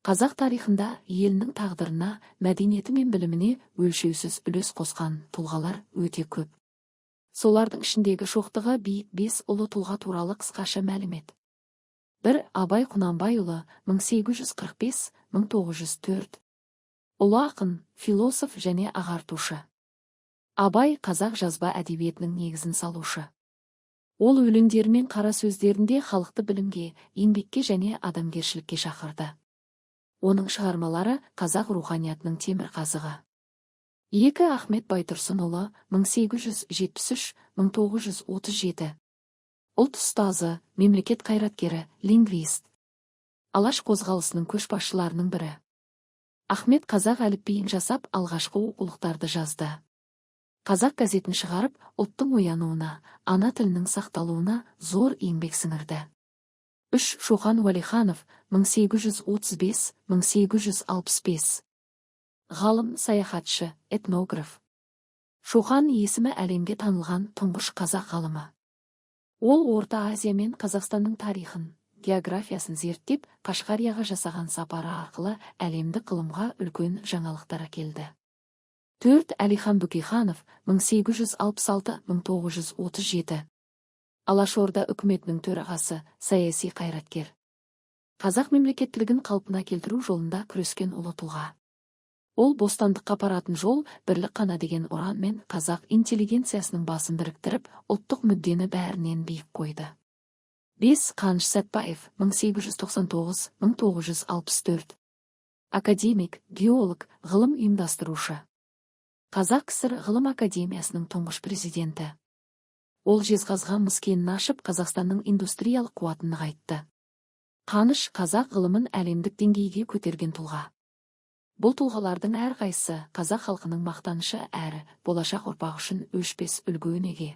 Қазақ тарихында елінің тағдырына, мәдениеті мен біліміне өлшеусіз үлес қосқан тұлғалар өте көп. Солардың ішіндегі шоқтығы биік бес ұлы тұлға туралы қысқаша мәлімет. 1. Абай Құнанбайұлы, 1845-1904. Ұлы ақын, философ және ағартушы. Абай – қазақ жазба әдебиетінің негізін салушы. Ол өлеңдері мен қара сөздерінде халықты білімге, еңбекке және адамгершілікке шақырды. Оның шығармалары – қазақ руханиятының темір қазығы. 2. Ахмет Байтұрсынұлы, 1873-1937. Ұлт ұстазы, мемлекет қайраткері, лингвист. Алаш қозғалысының көшбасшыларының бірі. Ахмет қазақ әліпбиін жасап, алғашқы оқулықтарды жазды. «Қазақ» газетін шығарып, ұлттың оянуына, ана тілінің сақталуына зор еңбек сіңірді. 3. Шоқан Уәлиханов, 1835-1865. Ғалым, саяхатшы, этнограф. Шоқан есімі әлемге танылған тұңғыш қазақ ғалымы. Ол Орта Азия мен Қазақстанның тарихын, географиясын зерттеп, Қашқарияға жасаған сапары арқылы әлемдік ғылымға үлкен жаңалықтар әкелді. 4. Әлихан Бөкейханов, 1866-1937. Алашорда үкіметінің төрағасы, саяси қайраткер. Қазақ мемлекеттілігін қалпына келтіру жолында күрескен ұлы тұлға. Ол «Бостандыққа апаратын жол – бірлік қана» деген ұранмен қазақ интеллигенциясының басын біріктіріп, ұлттық мүддені бәрінен биік қойды. 5. Қаныш Сәтбаев, 1899-1964. Академик, геолог, ғылым ұйымдастырушы. Қазақ КСР Ғылым академиясының тұңғыш президенті. Ол Жезқазған мыс кенін ашып, Қазақстанның индустриялық қуатын нығайтты. Қаныш – қазақ ғылымын әлемдік деңгейге көтерген тұлға. Бұл тұлғалардың әрқайсысы – қазақ халқының мақтанышы әрі болашақ ұрпақ үшін өшпес үлгі өнеге.